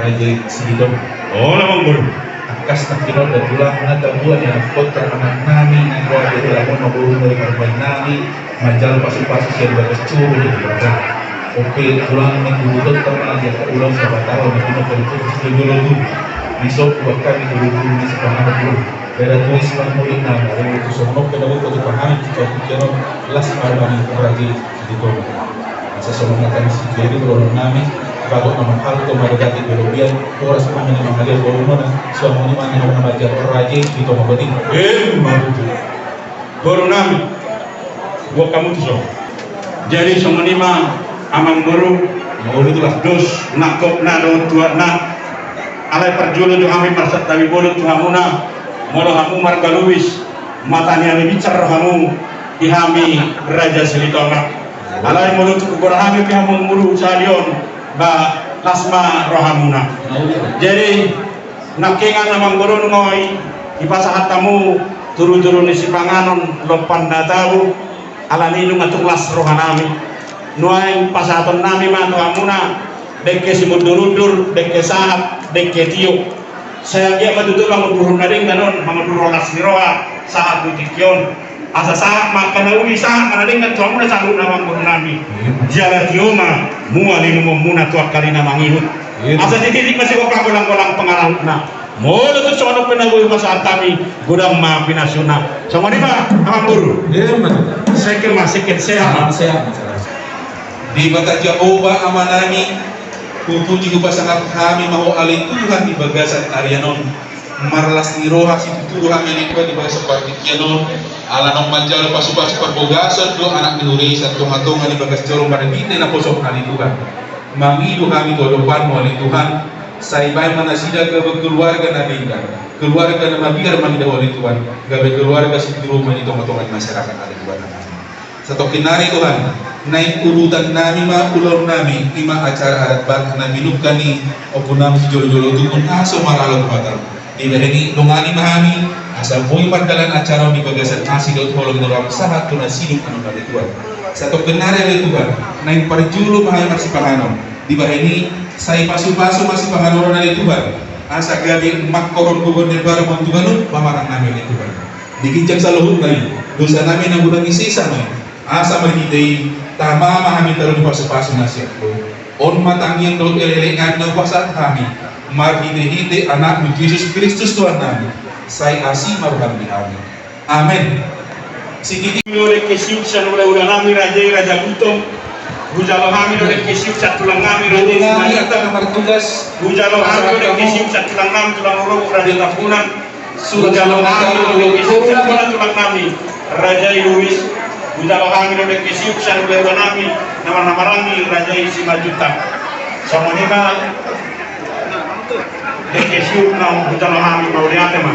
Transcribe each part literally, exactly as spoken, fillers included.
Raja i Silitonga. Olo, Amangboru. Tangkas nangkin on da tulang na tabuan ni anak kota, anak nami na keluarga di Labuan Maboru, dari Parbai nami, manjalo pasupasu sian bagas joro ni Debata. Oke, tulang ni guru dokter na dia ulang sabataro na guna kali putus ke jolo tu. Bisok buat kami guru-guru di sepanganan guru. Beda tulis pangmulik nama, dari itu sonok kena buku tu pahami, tu pahami, las marbani raja. Di tona. Asa songon na tadi si Jerry, boru nami, bagot na manghalto, madagati di lobian, horas nami na mangaliat boru nona, songon i ma na manjalo raja i di tona boting. Emma tutu. Boru nami, buat hamu tu so. Jadi songon i ma, Amangboru, molo tu las dos nangkok na dohot tuak na. Alai parjolo jo hami marsantabi bolon tu hamuna, molo hamu marga Lubis, mata ni hami binsar hamu di hami Raja Silitonga. Alai molo tu kuburan hami pe hamu mulu sahali on, ba las ma rohamuna. Jadi nangkiningan, Amangboru, nunga i dipasahat hamu turu-turu ni sipanganon lompan na tabo. Alani i nunga tung las roha nami. Nuaeng pasahaton nami ma tu hamuna, dengke simundur-undur, dengke sahat, dengke tio. Sai anggiat ma tutu mangudurhon na denggan on, mangudur las ni roha, sahat tu tingki on. Asa sahat ma angka na uli, sahat ma na denggan tu hamuna saluhutna, Amangboru nami. Jala tio ma mua ni lomonmuna tu angka ari na mangihut. Asa titi ma sigompa golang-golang pangarahutna. Molo tung songon on pe na boi pasahat hami, godang ma pinasuna. Songon i ma, Amangboru. Emma. Seke ma, seke sehat. Sehat. Debata Jahowa Ama nami, hupuji hupasangap hami ma Ho ale Tuhan di bagasan arian on. Marlas ni roha situtu hami ale Tuhan di bagasan partingkian on. Ala naung manjalo pasupasu parbagason do anak ni huria i sian tonga-tonga ni bagas joro marhite naposona ale Tuhan. Mangido hami tu adopanmu ale Tuhan. Sai baen ma nasida gabe keluarga na denggan, keluarga na mabiar mangido Ho ale Tuhan, gabe keluarga situru ma di tonga-tonga ni masyarakat ale Tuhan. Satongkin nari Tuhan, naeng urutan nami ma ulaon nami, i ma acara adat Batak na pinungka ni ompu nami sijolo-jolo tubu na so maralo tu hatamu. Dibahen i dongani ma hami, asa boi mardalan acara on di bagasan asi dohot holong ni roham sahat tu na sidung anon ale Tuhan. Satongkin nari ale Tuhan, naeng parjolo ma hami marsipanganon. Dibahen i, sai pasu-pasu ma sipanganon on ale Tuhan. Asa gabe mangkorhon gogo ni baru mantuganon pamangan nami ale Tuhan. Di ginjang saluhutna i, dosa nami na godang i sesa ma i. Asa marhite i, tama ma hami taru di pasu-pasu na sian Ho. On ma tangiang dohot elek-elek nami na hupasahat hami. Marhite-hite Anakmu Jesus Kristus Tuhan nami. Sai asi ma roham di hami. Amen. Sititi do dengke siuk sian hula-hula nami raja i Raja Gutong. Hujalo hami do dengke siuk sian tulang nami raja i Simanjuntak. Hujalo hami do dengke siuk sian tulang nami tulang rorobot Raja Tambunan. Hujalo hami do dengke siuk sian tulang nami raja i Lubis. Hujalo hami do dengke siuk sian hula-hula nami na marhaha-maranggi raja i Simanjuntak. Songon i ma. Dengke siuk na hujalo hami, mauliate ma.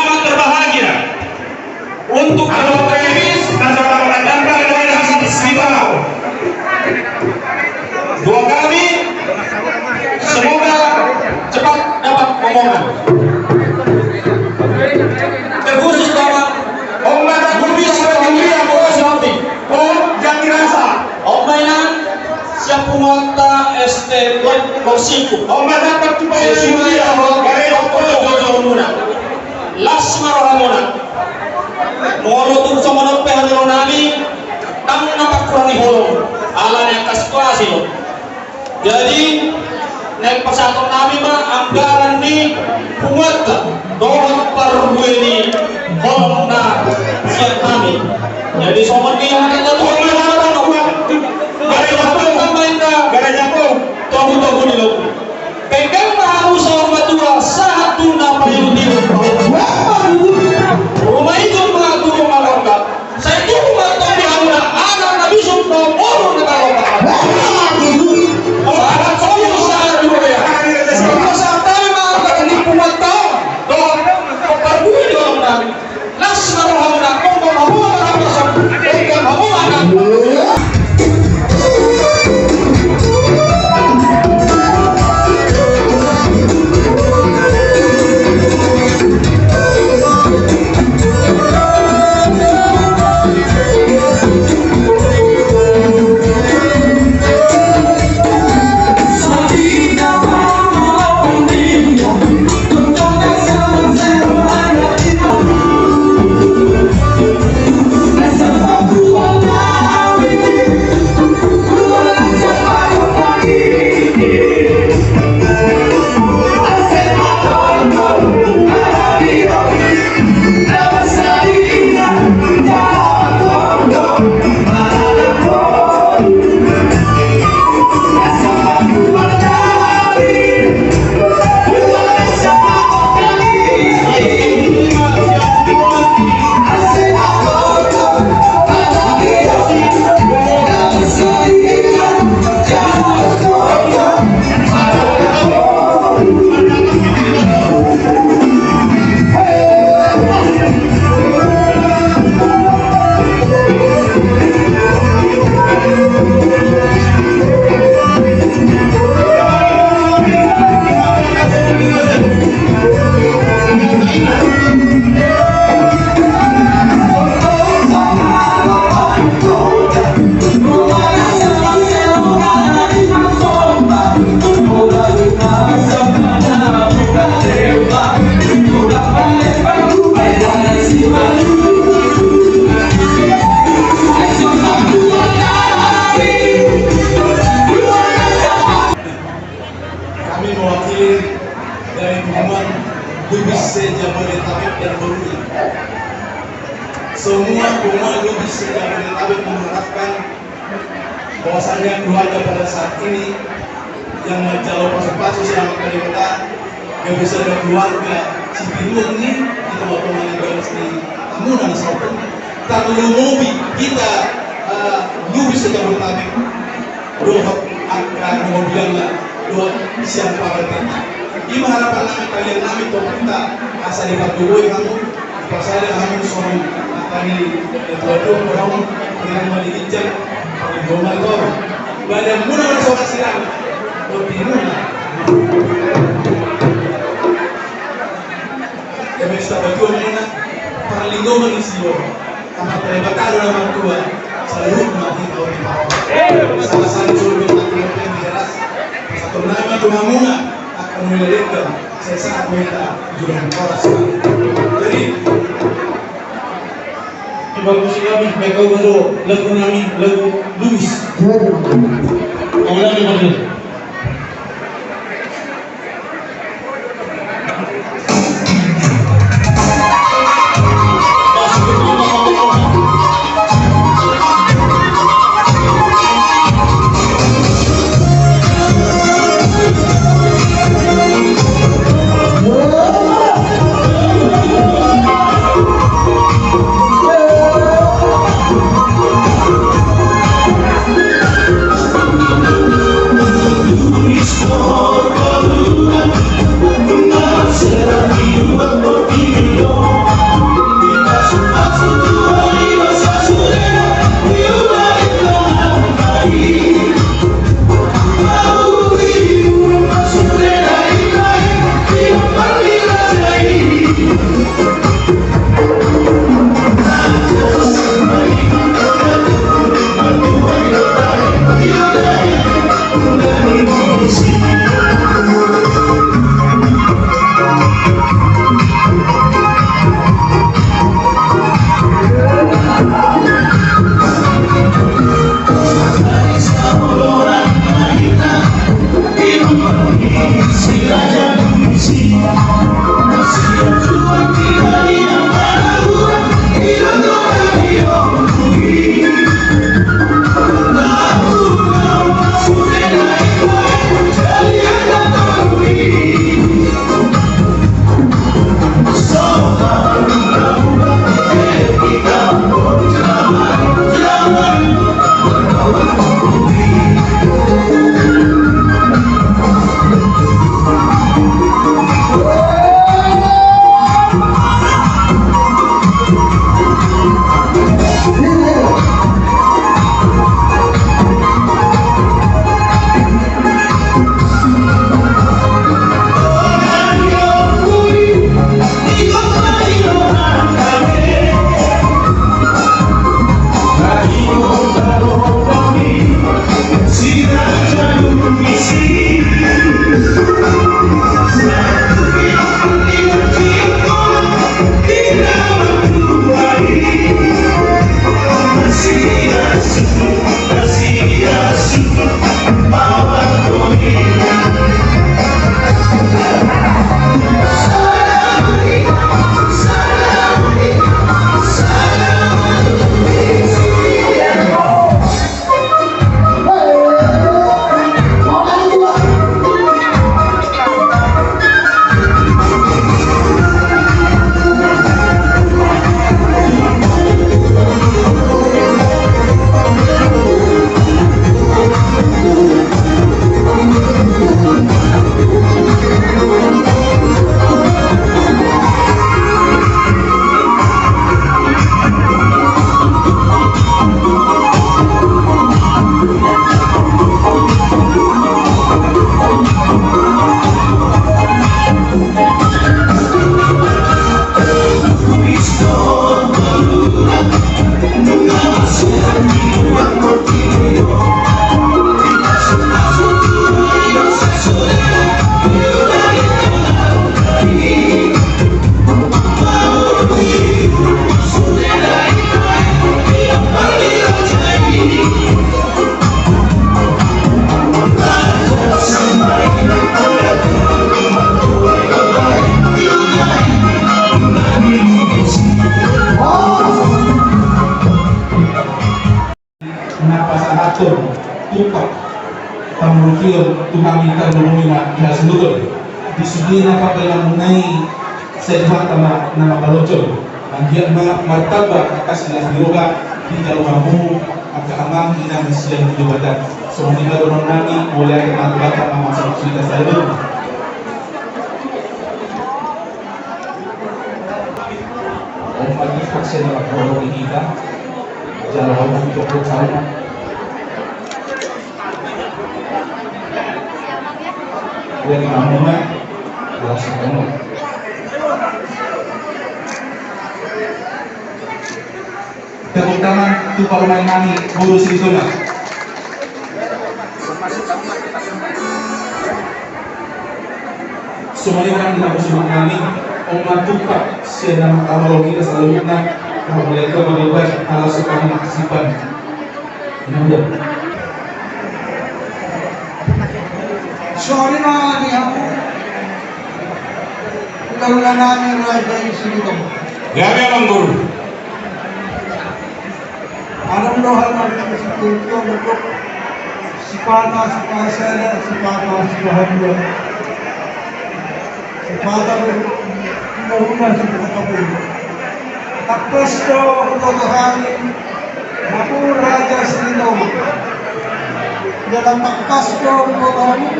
selamat berbahagia. Untuk kedua kali, dua kali, semoga cepat dapat omongan. Terkhusus Bapak, Om Mata Gubis, Bapak Gubis, Bapak Gubis, Om Jati Rasa. Om Mainan, siap punguanta S T Lok, Lok Singku. Om Mata Gubis, Bapak Gubis, Bapak Gubis, Bapak Gubis. Las ma rohamuna. Molo tung songon on pe hami ro nami, ndang na pangkurangi holong, ala ni angka situasi do. Jadi, naeng pasahaton nami ma anggaran ni punguanta dohot parbue ni holong na sian nami. Jadi, songon i angka na tuan, angka na tuan. Gareja pung, gareja pung. Togu-togu ni lobu. Penggan ma hamu saur matua, sahat tu na paihut-ihut. Ruma ijuk ma tu ruma longkap. Sai tubu ma tong di hamuna anak na bisuk dohot boru na tarlopak. Sahat solu sahat dua ya. Sahat tali ma angka ni punguanta on. Dohot parbue ni holong nami. Las ma rohamuna, tongtong hamu ma na pasang, tongtong hamu ma na. Kami mewakili dari Punguan Lubis se-Jabodetabek dan Borneo. Semua Punguan Lubis se-Jabodetabek mengharapkan bahwasanya keluarga pada saat ini yang menjalo pasu-pasu sian Amanta Debata, gabe sada keluarga sitiruon ni di tonga-tonga ni bagas ni hamuna na saotik, tarlumobi hita, eh, Lubis se-Jabodetabek. Dohot angka na mabilang na dohot sian parentah. Ima harapan nami, tangihon nami tu Ompunta, asa dipargogoi hamu, dipasada hamu songon angka ni tua-tua, hamu dengan maliginjak, paling gomar gomar. Badan muna na songon sirang, boti muna. Ya, mesta batu muna, paling gomar di sini. Amanta Debata do na martua, saluhutna hita on di parompa. Salah satu sumber mati mati yang jelas. Satu nama tu hamuna akan mulai lekat, saya sangat minta juga horas. Jadi, di bagus kami, mereka udah lagu nami, lagu Lubis. Mau lagi, Bang? na pasahathon tumpak pamurungkion tu hami tarlumobi ma di hasuhuton. Di sude na pardalanan i, sai Tuhanta ma na mambahen. Anggiat ma martamba tangkas las ni roha di jaloonmu angka amang inang sian Debata. Songon i ma dohonon nami, mauliate ma tu Debata, ma mansai. Om mati paksa dalam kolom kita. Jalo hamu untuk bersama. Dari kamu mah, langsung kamu. Tepuk tangan tu parumaen nami, Boru Silitonga. Songon i ma di na husungkun nami, on ma tumpak sian na mangkaholongi hita saluhutna, na mulai tu na bebas, ala suka na mangkasipan. Songon i ma di hamu hulahula nami Raja i Silitonga. Gabe, Amangboru. Adong do hal na sipata, sipata sada, sipata sipahandua. Sipata be, ina ina sipata be. Tangkas do huboto hami, hamu Raja Silitonga. Jala tangkas do huboto hami,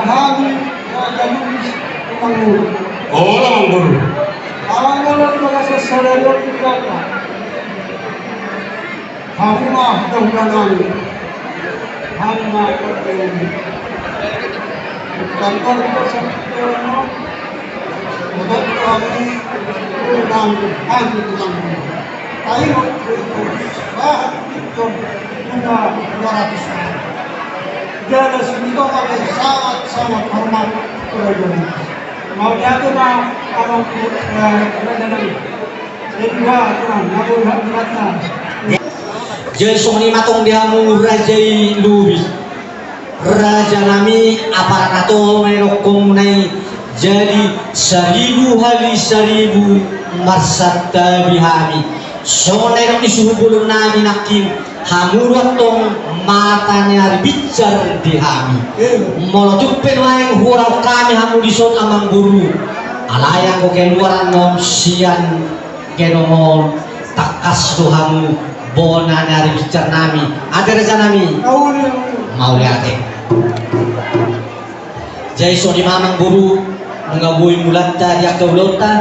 hami Raja Lubis Tumanggung. Olo, Amangboru. Amangboru, di bagasan sadari on di Jakarta. Hamu ma hulahula nami. Hamu ma hulahula nami. Kantor kita sampai ke rumah. Bukan kami, kami, kami, kami. Ayo, bahat, hitung, guna, dua ratus. Jala Silitonga sangat, sangat hormat kepada. Mauliate ma, Amang, eh, Raja nami. Jadi songon i ma tong di hamu Raja i Lubis. Raja nami, apala na toho na nidokmu nai, jadi saribu hali saribu marsantabi hami. Songon na nidok ni suhut bolon nami nangkin, hamu do antong mata ni ari binsar di hami. Molo tung pe nuaeng huhorahon hami hamu dison, Amangboru, alai anggo keluaran on sian gedong on, tangkas do hamu bona ni ari binsar nami. Ate raja nami. Mauliate. Jadi songon i ma, Amangboru, nunga boi mulanta di angka ulaonta.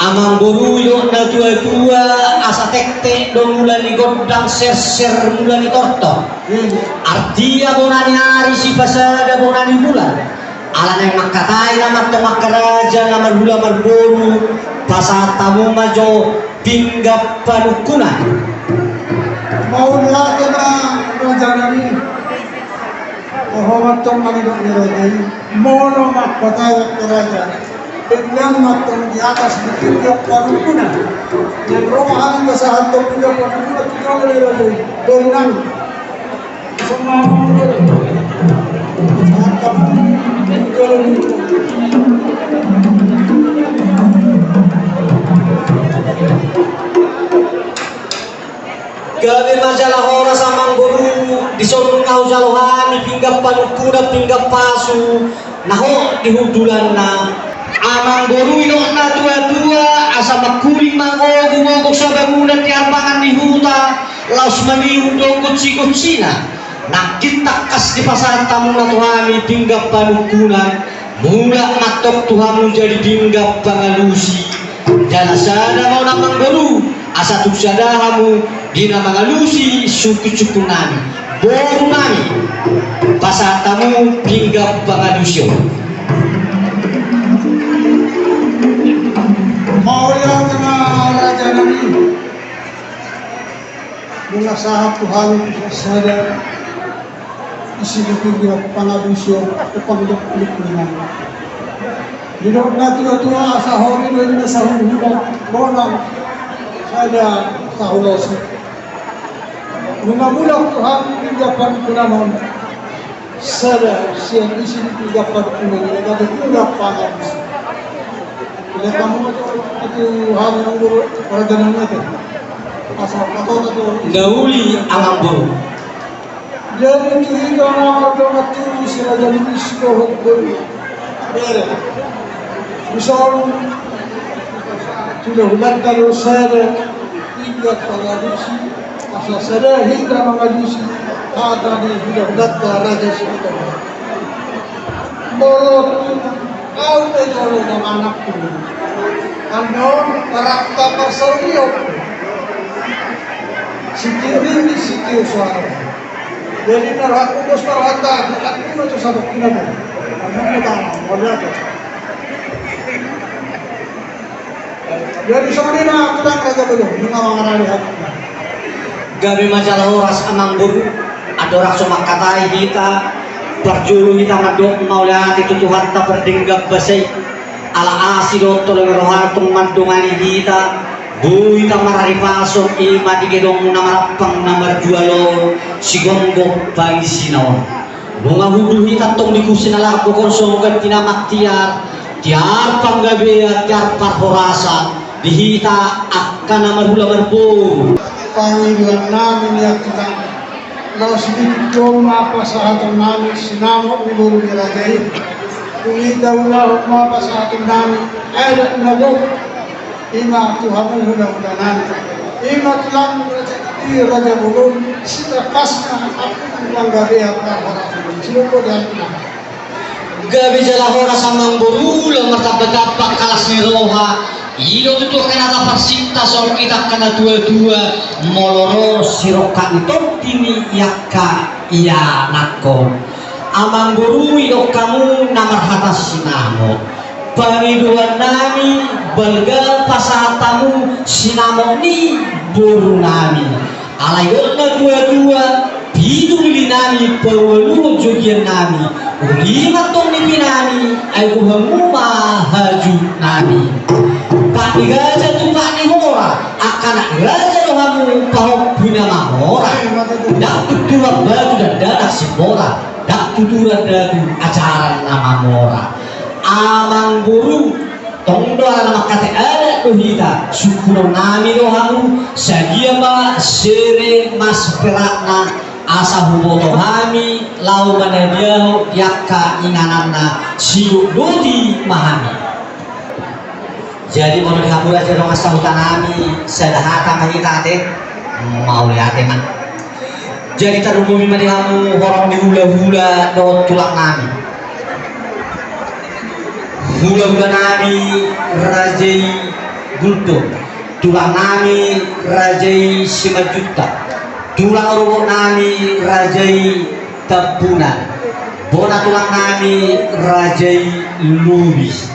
Amangboru, didok natuatua, asa tektek do mula ni gondang, serser mula ni tortor. Artia bona ni ari, sipasada bona ni bulan. Ala naeng mangkatai nama antong angka raja na marhula marboru, pasahat hamu ma jo pinggan panungkunan. Mauliate ma, raja nami. Toho ma antong na nidok ni raja i, molo mangkatai angka raja, pinggan ma antong di atas di pinggan panungkunan. Naeng ro hami pasahathon pinggan panungkunan tu jolo ni raja i. Boi nang. Gabe ma jala horas, Amangboru, dison nunga hujalo hami pinggan panungkunan, pinggan pasu, na hot di hundulanna. Amangboru, didok natuatua, asa mangkuling mangogo, gogo sabangunan di arpangan ni huta, laos manihut do gonsigonsina. Nangkin tangkas dipasahat hamuna tu hami pinggan panungkunan, mulak ma antong tu hamu jadi pinggan pangalusi. Jala sada ma on, Amangboru, asa tung sada hamu di na mangalusi sungkunsungkun nami, boru nami, pasahat hamu pinggan pangalusi on. Mauliate ma, raja nami. Nunga sahat tu hami sada isi ni pinggan pangalusi on, tu pangdok ni pinggan. Didok natuatua, asa hori do inna sahulhulan, bonang sada sahulosi. Nunga mulak tu hami pinggan panungkunan on, sada sian isi ni pinggan panungkunan on, gabe pinggan pangalusi. Pamoto tu hami amangboru raja nami ate. Asa pamoto tu. Na uli amangboru. Jadi tu hita na mardongan tu si Raja Lubis dohot boru. Bere. Dison sudah hulan talu sada. Ingat pangadusi. Asa sada hita mangadusi. Hata di sudah hulan raja si hita. Molo tu au pe jolo na manakku. Andon rap ta parsaulion. Sitio ringgit sitio suara. Jadi na rohangku dos parhata di hati ma tu sabuk kina tu. Andon na tama moliate. Jadi songon i ma tulang raja bolon, nunga mangarani hami. Gabe ma jala horas amangboru. Andorang so mangkatai hita, parjolo hita mandok mauliate tu Tuhanta pardenggan basa i. Ala asi dohot holong ni rohana tong mandongani hita. Boi hita mararipason i ma di gedong na marampang na marjual on, sigonggom pangisina on. Nunga hundul hita tong di kursi na lambok on songon ganti na martiar, tiar panggabean, tiar parhorasan, di hita angka na marhula marboru. Pangidoan nami ni angka na laos di tingki on ma pasahaton nami sinamot ni boru ni raja i. Dung i taulahon ma pasahaton nami adat na gok. Ima tu hamu hulahula nami. Ima tulang raja i raja bolon sitangkasna ampun panggabean parhorasan. Sinuko di angka na. Gabe jala horas amangboru, lam martamba-tamba angka las ni roha. I do tutu angka na taparsinta songon hita angka na tua-tua, molo ro sirongkap ni tondi ni angka ianakhon. Amangboru, i do hamu na marhata sinamot. Pangidoan nami, balga pasahat hamu sinamot ni boru nami. Alai on na dua-dua, pitu lili nami, paualuhon jogian nami, uli ma tong nipi nami, ai boha hamu ma hajut nami. Pat ni gaja tu pat ni hora, angka anak ni raja do hamu, pahompu na mamora. Ndang tuturan batu dandanak simbora, ndang tuturan datu acara na mamora. Amangboru, tong do ala na mangkatai adat do hita, sungkunon nami do hamu, sadia ma sere mas perakna, asa huboto hami laho manadiahon di angka ingananna, sidok boti ma hami. Jadi molo di hamu raja dongan sahuta nami, sada hata ma hita ate, mauliate ma. Jadi tarlumobi ma di hamu horong ni hulahula dohot tulang nami. Hulahula nami raja i Gultom, tulang nami raja i Simanjuntak, tulang rorobot nami raja i Tambunan, bona tulang nami raja i Lubis.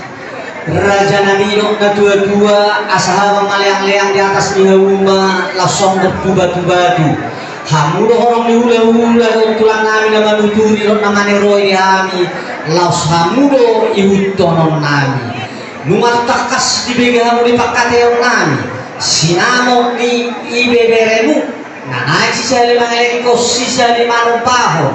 Raja nami, didok na tua-tua, asa haba maleang-leang di atas ni hauma, laos songgop tu batu-batu. Hamu do horong ni hula-hula dohot tulang nami na manuturi dohot na maneroi di hami, laos hamu do ihuthonon nami. Nunga tangkas dibege hamu di pangkataion nami sinamot ni ibeberemu. Na naeng sisali mangelengkon, sisali manompahon.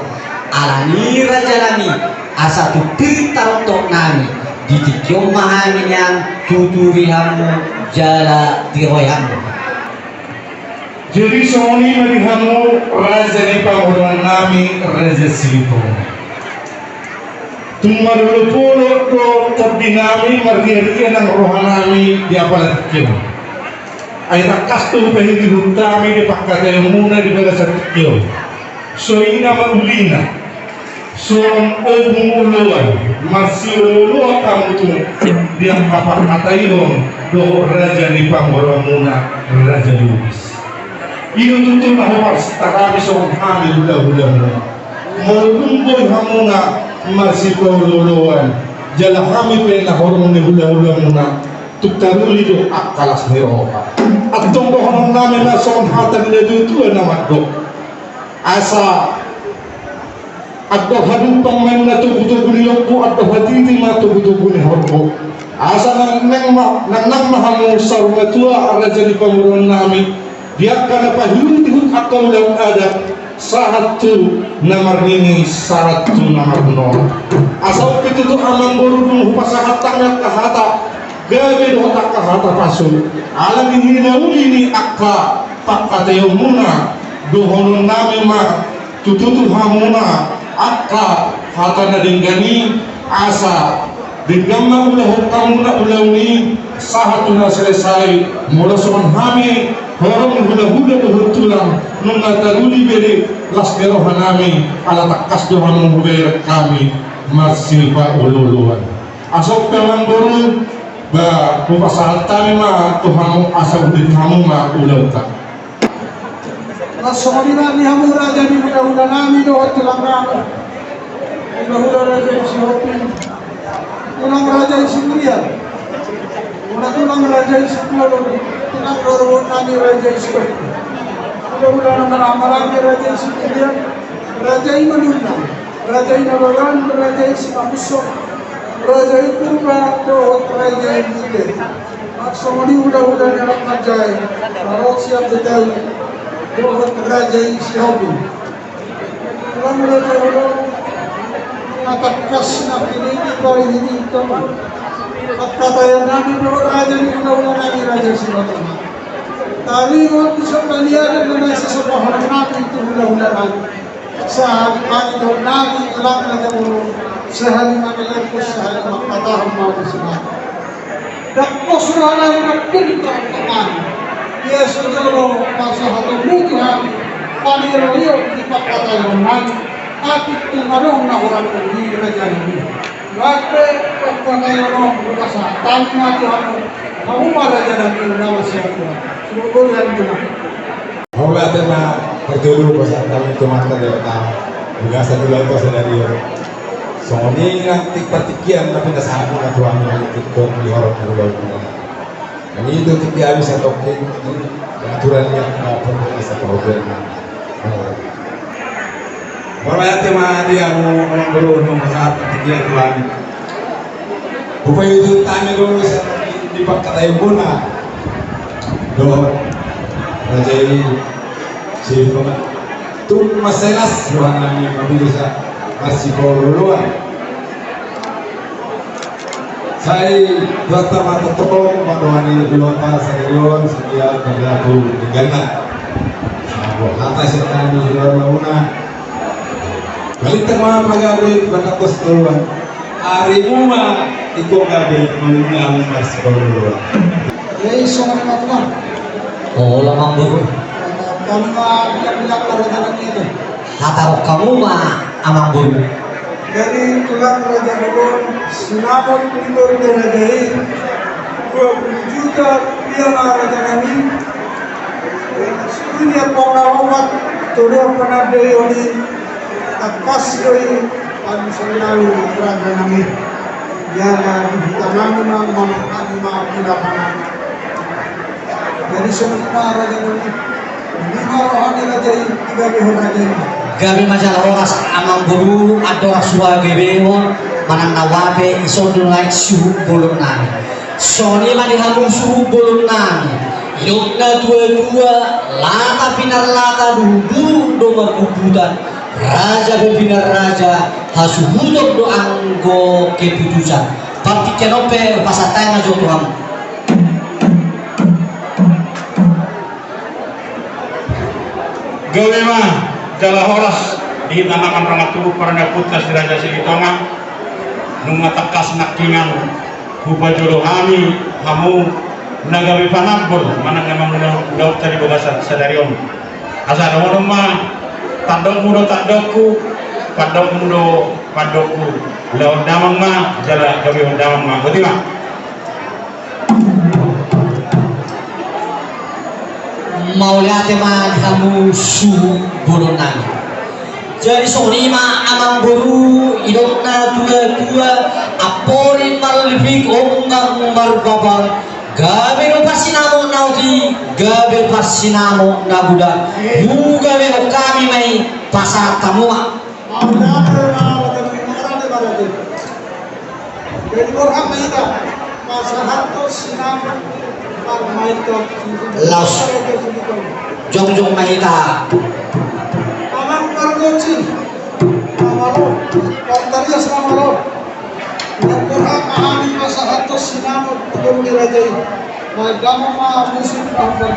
Alani raja nami, asa tung pir tarontok nami, di tingki on ma hami nian tuturi hamu jala tiroi hamu. Jadi songon i ma di hamu raja ni pamoruon nami, raja Silitonga. Tung marolopolop do tondi nami, marriaria nang roha nami di apala tingki on. Ai tangkas do hupahilihon hami di pangkataionmuna di bagasan tingki on. Songon i ma ulina. Songon ombung oloan, marsioloan hamu tung di angka pangkataion dohot raja ni pamoruonmuna, raja Lubis. I do tutu na huparsinta hami songon hami hula-hulamuna. Molo dung boi hamuna marsipaolo-oloan, jala hami pe na horong ni hula-hulamuna, tung taruli do angka las ni roha. Antong dohonon nami ma songon hata ni natua-tua na mandok. Asa andor hadumpang ma inna togu-togu ni lombu, andor hatiti ma togu-togu ni horbo. Asa nang, nang ma, nang, nang ma hamu saur matua raja ni pamoruon nami, di angka na pahihut-ihut angka ulaon adat, sahat tu na marnini, sahat tu na marnono. Asa on pe tutu amangboru, dung hupasahat hami angka hata Gabe dohot angka hata pasu, ala ni hinauli ni angka pangkataionmuna, dohononnami ma tutu tu hamuna angka hata na denggan i, asa denggan ma ulahon hamuna ulaon i sahat tu na selesai. Molo songon hami horong hulahula dohot tulang, nunga taruli be las ni rohanami, ala tangkas do hamu hubereng hami marsipaolooloan. Asa on pe amangboru, ba hupasahat hami ma tu hamu asa uduti hamu ma ulaonta. Las songon i ma di hamu raja ni hulahulanami dohot tulangnami, hulahula raja i Sihotang, tulang raja i Sihurian, hulatulang raja i Sihotang, tulang rorobotnami raja i Sihotang, hulahula na marhahamaranggi raja i Sihurian, raja i Manurung, raja i Nababan, raja i Simanjuntak, raja i Purba dohot raja i Bute. Songon i hulahula ni anak manjae, raja i Siamputau dohot raja i Sihotang. Tulang raja i, na tangkas nangkiningan i, paringinan i, pangkataionnami dohot raja ni hulahulanami raja i Sihotang. Taringot di son na nian, na naeng sisombaononnami tu hulahulanami. Sahali mangido nami, tulang raja molo sahali mangido, sahali mangkatahon ma di surat. Dapot surat nami, dapot pinta tangan. Ia sejolo masa hatu butuh hami, pangido-ido di pangkataionnami, tapi tung adong na hurang di raja nami. Baik pe, pangkataion on, hupasahat hami ma tu hamu, hamu ma raja nami na masiatua. Sumogol hami ma. Mauliate ma parjolo, hupasahat hami tu Amanta Debata, bagasan ulaonta sadari on. Songon i nang tingki partingkian na pinasahat muna tu hami, nang tingki on di horong ulaon muna. Nang i do tingki hami satongkin di aturan ni angka pangkataion, sapahobian. Mauliate ma di hamu amangboru, nunga sahat tingki tu hami. Hupaihutihut hami do di pangkataion muna dohot raja i Sihotang. Tung mansai las roha nami mamilisa marsipaolooloan. Sai dohot ma tongtong ma dohonon ni hulahulanta sadari on, setia padaku dengganna. Sabo hata sian hami hulahula muna. Balintang ma pagabe, balintang pos toluan. Ari muna iko gabe mangulahon marsipaolooloan. Jadi songon i ma tulang. Olo amangboru. Hami ma bilang-bilang pada tangan ini. Hata roha hamu ma amangboru. Jadi tulang raja bolon, sinamot ni boru ni raja i, dua puluh juta rupiah ma raja nami. Suruh dia pangalaman, tuduh pernah dia oli, akas doi, anu selalu raja nami. Dia lagi di tangan ma, mana kami ma, tidak pernah. Jadi songon i ma raja nami. Ima roha ni raja i, digabehon raja i. Gabe ma jala horas amangboru, andorang so hugabehon, manang na ua pe, ison do nuaeng suhut bolon nami. Songon i ma di hamu suhut bolon nami. Didok na tuatua, lata pinarlata, duhutduhut do marbubutan. Raja pe pinarraja, hasuhuton do anggo keputusan. Partingkian on pe pasahat ma jo tu hamu. Gabe ma jala horas di hita mangan rongan tubu parna putra si Raja Silitonga. Nunga tangkas nangkiningan hupajolo hami hamu na gabe panambol manang na mangulahon ulaonta di bagasan sadari on. Asa dohonon ma, tandokmu do tandokku, pandokmu do pandokku. Ulahon damang ma jala gabehon damang ma. Boti ma. Mauliate ma di hamu suhut bolon nami. Jadi songon i ma amangboru, didok na tuatua, amporik marlipik, ombak marbabal, gabe do parsinamot na otik, gabe parsinamot na godang. Hugabehon hami ma i, pasahat hamu ma. Mauliate ma raja nami, mauliate ma raja. Jadi borhat ma hita pasahathon sinamot. Laos jongjong ma hita. Amang pargonsi na malo, partarias na malo. Pura ma hami pasahathon sinamot tu boru ni raja i. Mardalan ma musik pahombar.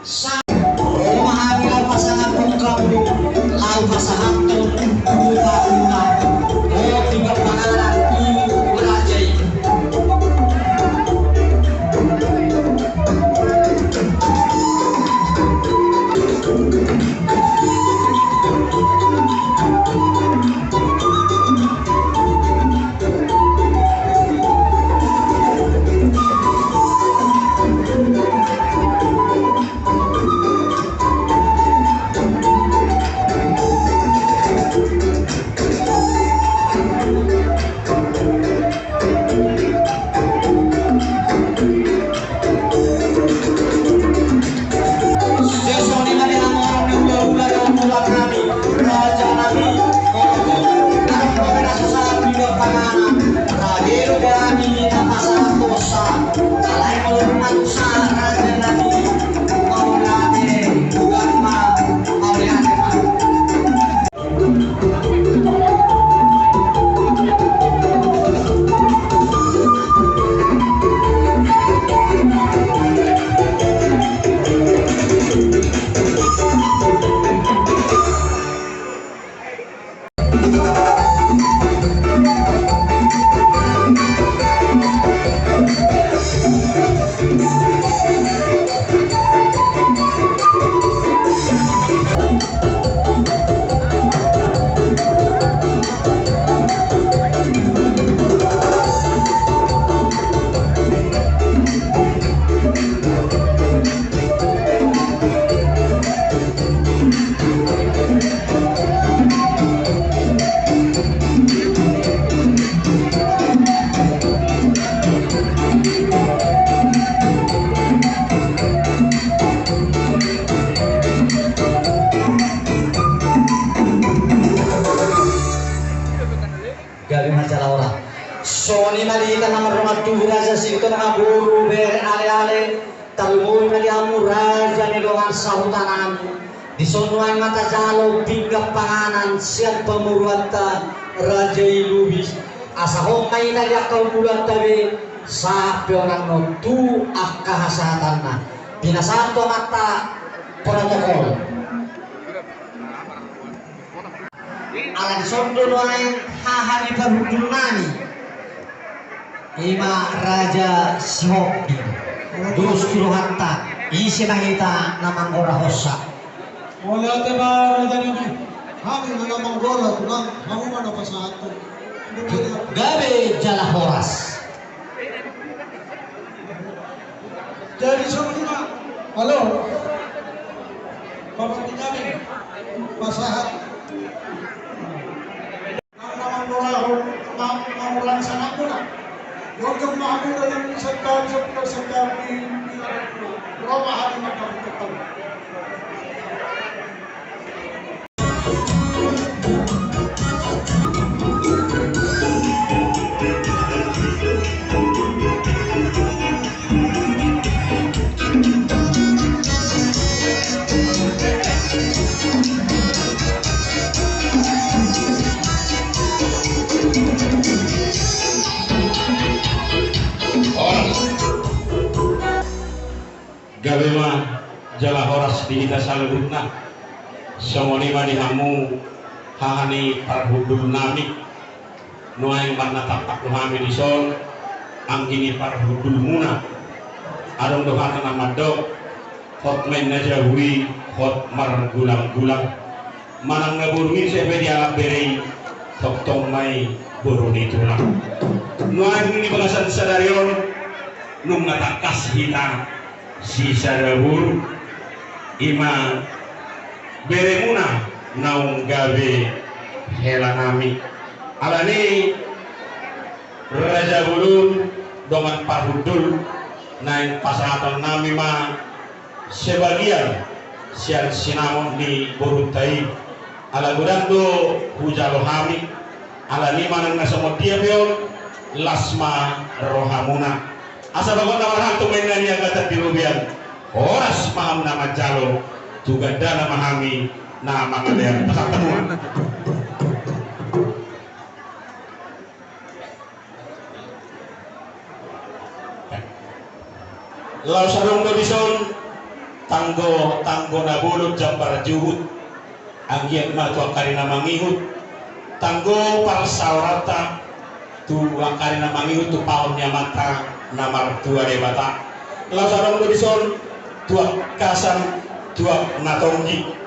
Sa-, ro ma hami laho pasahathon hamu, laho pasahathon upa-upa, o, tiga pangaran i raja i. Gabe ma jala ora. Songon i ma di hita na mardongan tubu, raja sintong, boru, bere, ale-ale. Tarlumobi ma di hamu raja ni dongan sahuta nami. Dison nuaeng ma tajalo pinggan panganan sian pamoruonta Raja i Lubis. Asa hot ma i na di angka hundulanta be, sahat pe on annon tu angka hasahatanna. Pinasahat tu amanta protokol. Ala dison do nuaeng haha ni parhundul nami. Ima Raja Sihombing. Dos tu rohanta, ise ma hita na manggora hosa. Mauliate ma raja nami. Hami ma na manggora, tulang, hamu ma na pasahathon. Gabe jala horas. Jadi songon i ma. Halo. Bapak Benyamin. Pasahat. Nang na manggora, ma-, manggora ni sanakuna. Jongjong ma hamu dalam sentari, sentari, sentari. Roma hati maka betul. Gabe ma jala horas di hita saluhutna. Songon i ma di hamu haha ni parhundul nami. Nuaeng marnatampak do hami dison anggi ni parhundulmuna. Adong do hata na mandok, hot ma i na jabu i, hot margulang-gulang. Manang na boru ni sian pe dialap bere i, tongtong ma i boru ni tulang. Nuaeng di bagasan sadari on nunga tangkas hita sisada boru, ima beremuna naung gabe hela nami. Alani raja bolon dongan parhundul, naeng pasahaton nami ma sebagian sian sinamot ni borunta i. Ala godang do hujalo hami, alani manang na songon dia pe on, las ma rohamuna. Asa bagot na marhalto ma inna ni agatan di robean, horas ma hamu na manjalo, tu gandana ma hami na mangalean. Pasahat hamu ma. Laos adong do dison tanggo, tanggo na bolon jambar juhut. Anggiat ma tu angka ari na mangihut tanggo parsaoranta, tu angka ari na mangihut tu pahom ni Amanta na martua Debata. Laos adong do dison tuak kasan, tuak na tonggi.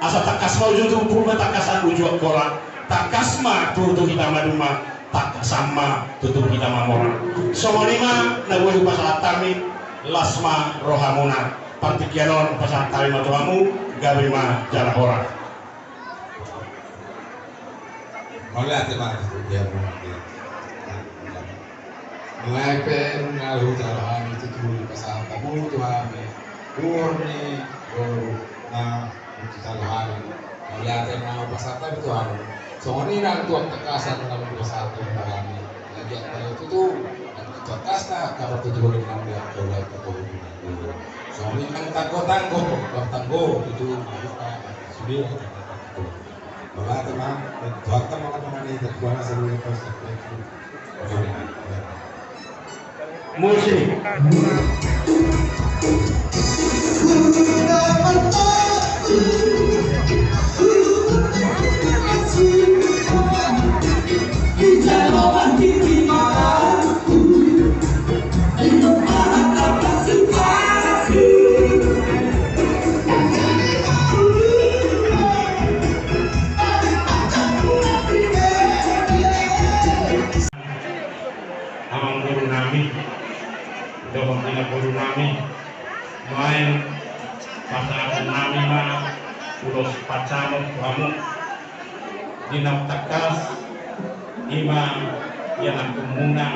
Asa tangkas ma uju tu umpur ma tangkasan uju angkola, tangkas ma tutu hita maduma, tangkasan ma tutu hita mamora. Songon i ma na boi hupasahat hami, las ma rohamuna. Partingkian on pasahat hami ma tu hamu, gabe ma jala horas. Mauliate ma tu dia. Mulai pe nunga hujalo hami tutu, pasahat hamu tu hami uhur ni boru na hujalo hami. Mauliate ma pasahat hami tu hamu. Songon i nang tuak tangkasan na hujalo hami. Lagi angka tutu, tuak tangkas na kabar tutu boleh nang dia, boleh tutu. Songon i nang tanggo-tanggo, tanggo tutu. Sudah. Mauliate ma, tuak tangkasan na hujalo hami. Musik. Amang boru nami dohot ina boru nami, nuaeng pasahaton nami ma ulos pansamot tu hamu. Di na tangkas, ima ianakhonmuna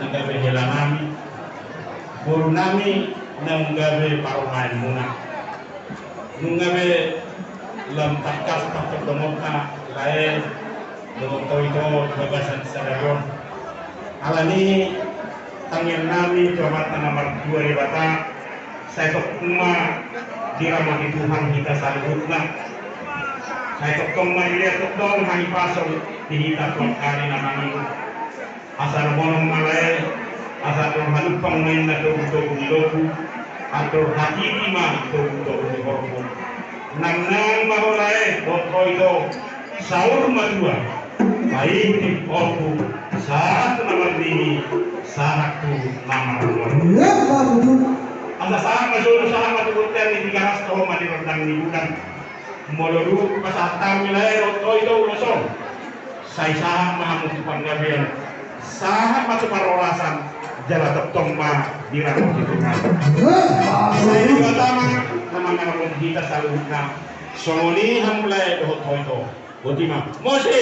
na gabe hela nami, boru nami na gabe parumaenmuna. Nunga be lam tangkas pangkatahononta lae dohot togu di bagasan sadari on. Alani tangiang nami tu Amanta na martua Debata, sai tongtong ma Diramoti Tuhan hita saluhutna. Sai tongtong ma dilehon tongtong hahipason di hita tu angka ari na mangihut. Asa na bonom ma lae, asa andor halumpang ma inna togutogu ni lombu, andor hatiti ma togutogu ni horbo. Nangnang ma ho lae dohot ho ito, saur matua, paihut ompu, sahat tu na marnini, sahat tu na marnono. Asa sahat ma solu, sahat ma tu bontean ni Tigaras, toho ma di rondang ni bulan. Molo dung pasahat hami lae dohot ho ito ulos on, sai sahat ma hamu tu panggabean, sahat ma tu parhorasan, jala tongtong ma diramoti Tuhan. Sai Debata ma na mangaramoti hita saluhutna. Songon i hamu lae dohot ho ito. Boti ma. Mose.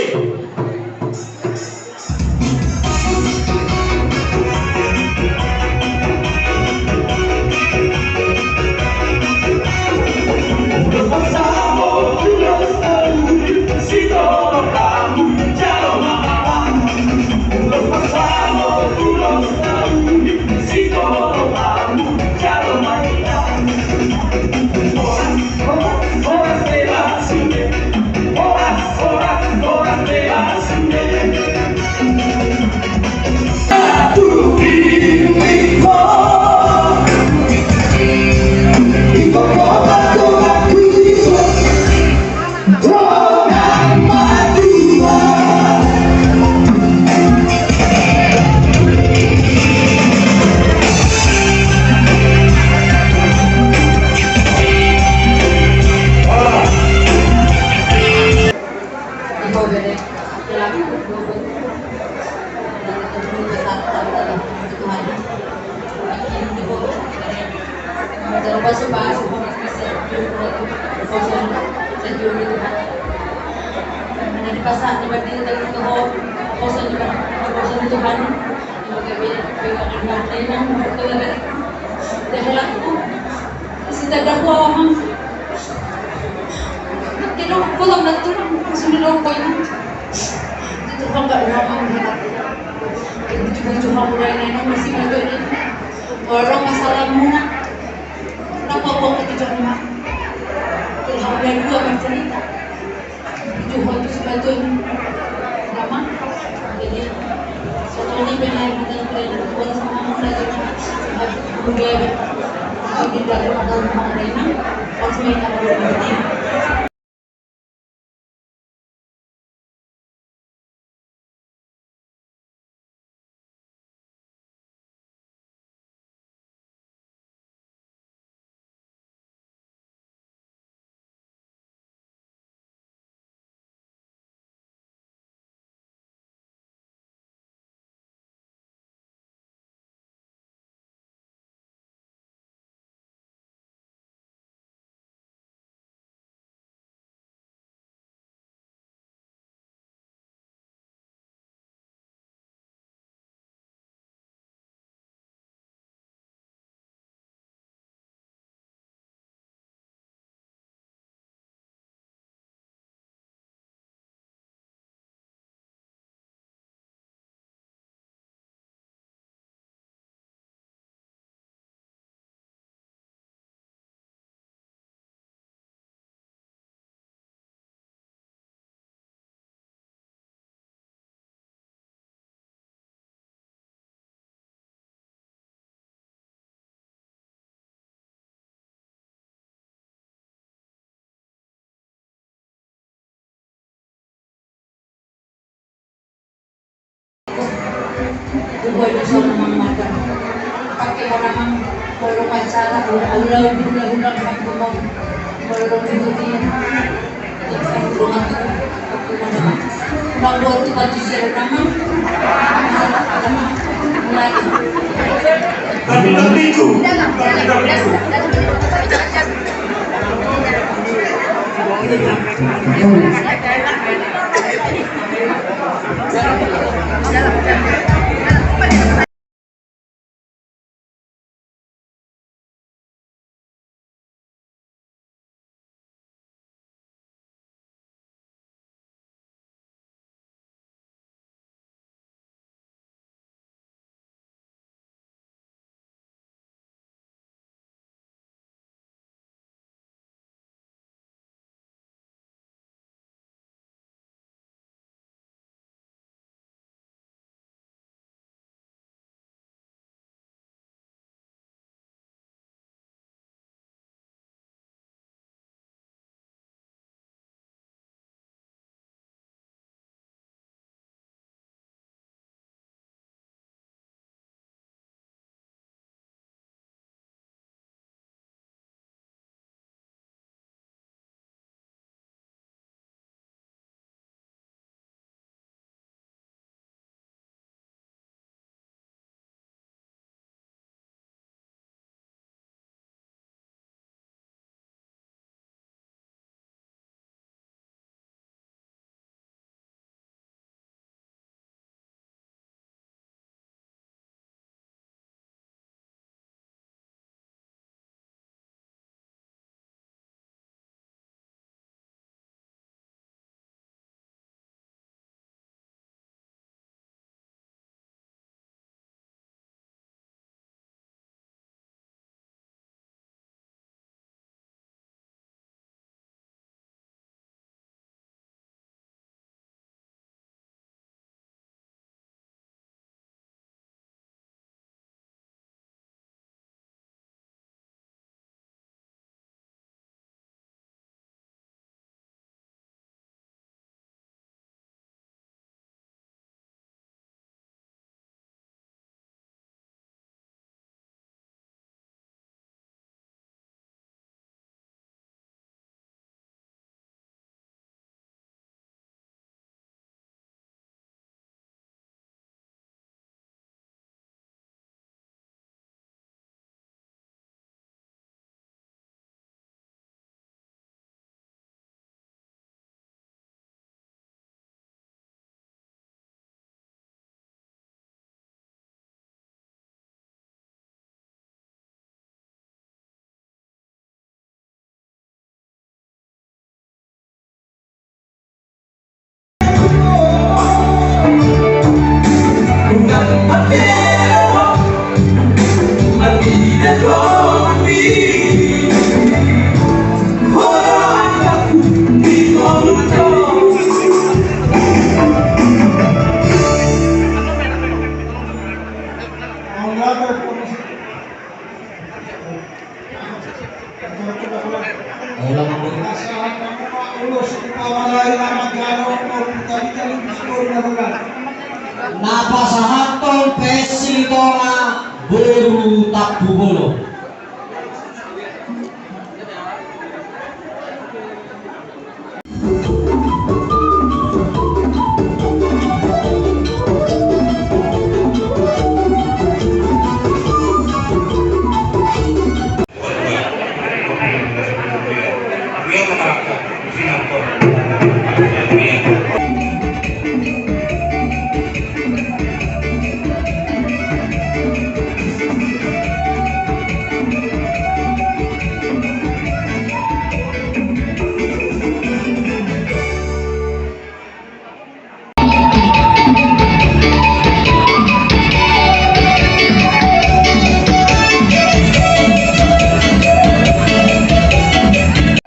Sitadaku amang. Kena pulang na tulang, sudah dong poin. Itu bangga dengan amang. Itu juga juga mulai nanya masih ada ini. Orang masalahmu nak. Kenapa kau itu jangan mak? Tulang udah dua bercerita. Tujuh ratus batu ini. Nama? Jadi, satu ini benar kita kira dua sama muda jadi. Muda. Tapi tidak ada orang lain. Harus main apa? Tubuai di sana mang mata. Pakai orang mang, kalau pacara, kalau ulang, ulang, ulang, ulang, ulang, ulang, ulang, ulang, ulang, Na pasahathon P S Silitonga boru Tampubolon.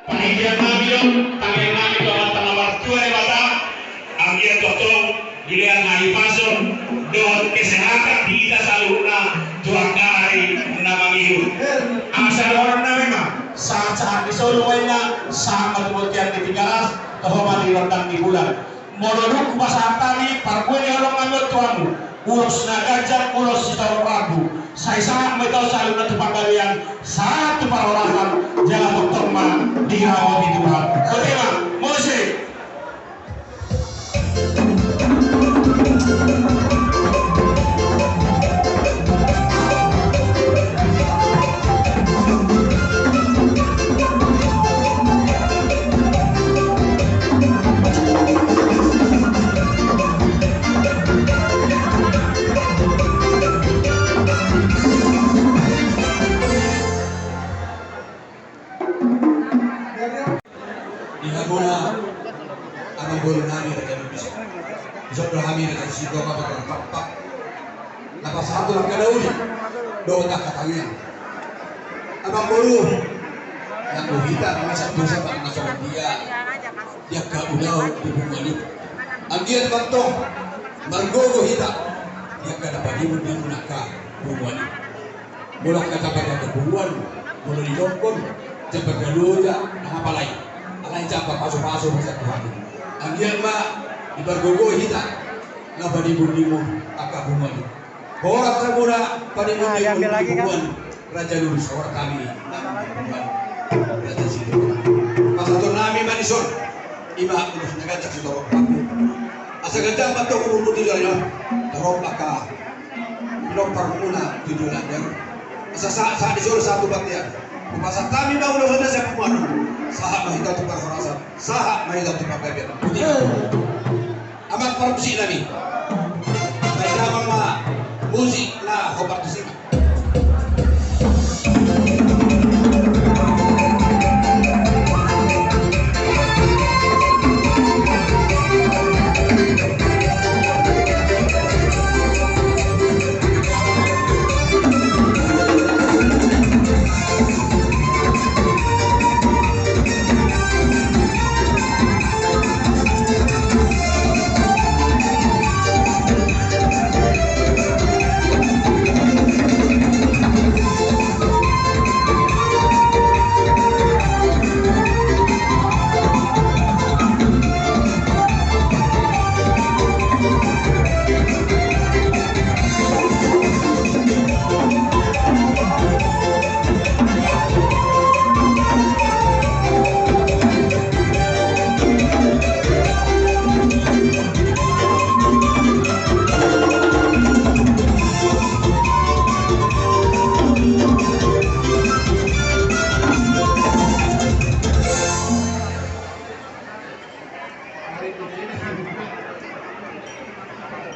Panitia nami do, tangiang nami tu Amanta na martua Debata, anggiat tongtong dilehon hahipason dohot kesehatan di hita saluhutna tu angka ari na mangihut. Asa dohonon nami ma, sahat-sahat ni solu ma inna, sahat ma tu bontean ni Tigaras, toho ma di rondang ni bulan. Molo dung hupasahat hami parbue ni holong nami on tu hamu, ulos na ganjang, ulos sitorop rambu. Sai sahat ma hita saluhutna tu panggabean, sahat tu parhorasan, jala tongtong ma dihahompu Tuhan. Oke ma, musik. Di hamuna amangboru nami Raja Lubis. Dison do hami Raja Sitoka Batak Pakpak. Na pasahathon angka na uli dohot angka tangiang. Amangboru, nanggo hita na masa dosa bang na songon dia di angka ulaon di punguan i. Anggiat ma antong margogo hita di angka na panimbul-nimbul angka punguan i. Molo angka jambar na punguan, molo didokkon jambar na loja, na hapalai. Alai jambar pasu-pasu ma sian Tuhan i. Anggiat ma dipargogo hita na panimbul-nimbul angka punguan i. Horas hamuna panimbul-nimbul di punguan Raja Lubis, horas hami nang di punguan Raja Sitoka. Pasahaton nami ma dison, ima ulos na ganjang sitorop rambu. Asa ganjang ma antong umurmu tu joloan on, torop angka pinompar muna tu joloan on. Asa sahat, sahat di solu sahat tu bontean. Hupasahat hami ma ulos on sian punguan on. Sahat ma hita tu parhorasan, sahat ma hita tu panggabean. Amang parmusik nami. Baen damang ma musik na hombar tusi.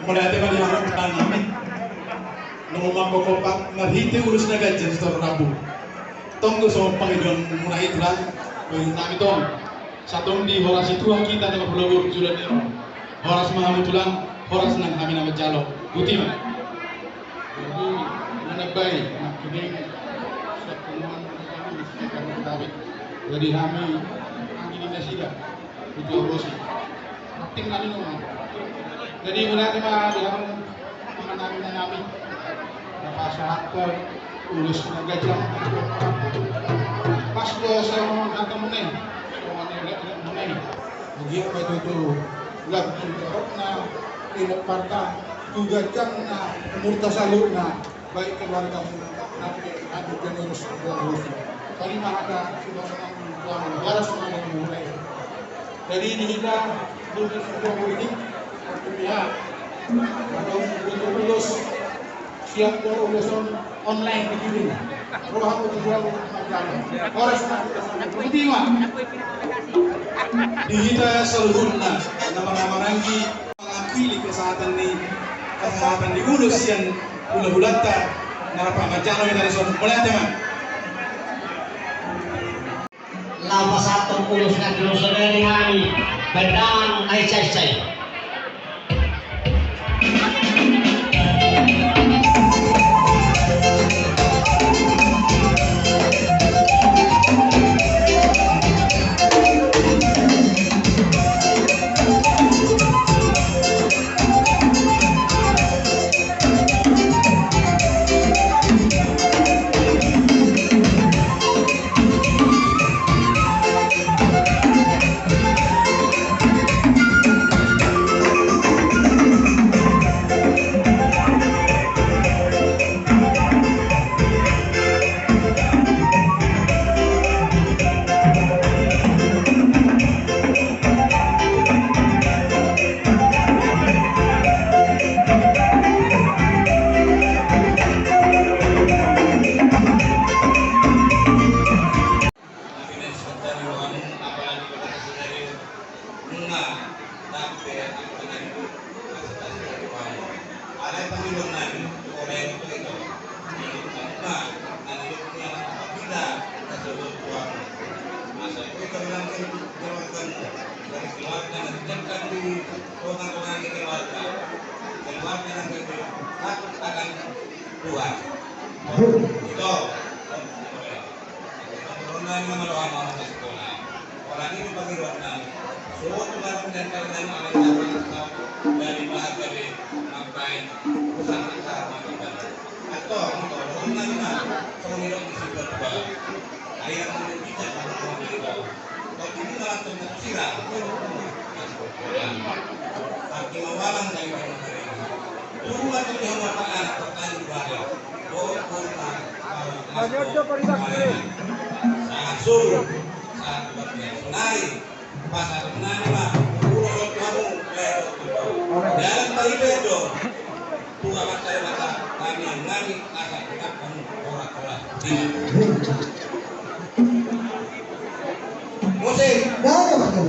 Mauliate ma di hamu amang nami. Naung mangkokop marhite ulos na ganjang sitorop rambu. Tong do songon pangidoan muna i tulang, pangidoan nami tong. Satong di horas i Tuhan hita na marhulahula tu joloan on. Horas ma hamu tulang, horas nang hami na manjalo. Botima. Baik, nangkining siap punguan kami di sini kami tarik. Jadi kami angin nasida. Itu urusi. Penting kali no. Jadi berarti mah di hamu menang nami. Apa sahat ke ulos na gajang. Pas lo sama kata meneng. Sama nenek meneng. Begitu itu tuh. Gak tuh jorokna, ino parta, tu gajangna, umurta saluhutna. Baik keluarga muna, nanti ada generus keluarga. Kami mahaka sudah senang, waras senang mulai. Jadi di hita bukan sebuah ini, ya, atau untuk lulus siap ke ulos on-, online di sini. Roha untuk jual makan. Waras senang. Di hita saluhutna, nama-nama nanggi. Pilih kesehatan ni, kesehatan ni ulos sian hulahulanta, na rap manjalo hita dison. Mulai, teman. Lapas atau ulos na dilo saudari kami, benang ai cai-cai. Keluarga yang berhak akan keluar. Itu. Orang ini bagi orang. Suatu malam dan kalian ada dari bahagia makai usaha kita mati. Atau orang lain, kalau tidak disebut. Ayah, kita sama-sama kita. Tapi di dalam tengah sirah, tapi mawalang dari mana. Rumah tu yang bapak anak pertanyaan baru. Oh, oh, oh. Sangat suruh, sangat luar biasa. Naik, pasal nama, ulo kamu, lewat itu. Dalam tadi bedo. Tua mata mata, kami nami, asal kita kamu, orang kelas. Musik. Dah, dah, dah.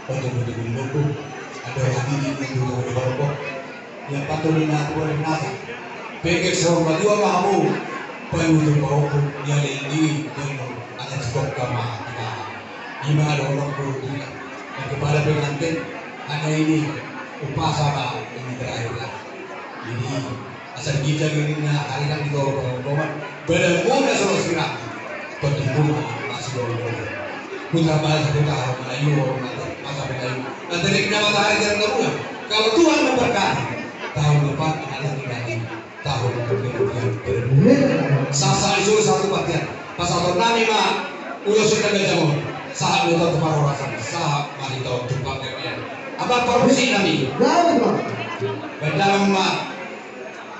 Patung-patung buku, ada lagi di pintu rumah rokok. Yang patung lima puluh enam. Pengen sama dua mahamu. Panutup rokok, yang ini, yang anak suka sama kita. Lima ada orang puluh tiga. Dan kepada pengantin, ada ini, upacara ini terakhir lah. Jadi, asa di ginjang ninna, ari nang di toru pangomoan, badan muna solo sirang. Penting muna, masih dua puluh. Putra bahasa kita, Melayu, masa Melayu. Nanti kita matahari dan terbulan. Kalau Tuhan memberkati, tahun depan anak lagi tahun bergantian. Sasa isu satu bagian. Pas atau nami ma, ulos kita gajah mau. Saat lu tahu keparorasan, saat mari tahu tumpang dia. Apa parusi nami? Baik dalam ma.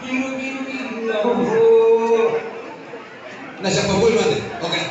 Biru, biru, biru, biru. Na siapa boy mate? Oke.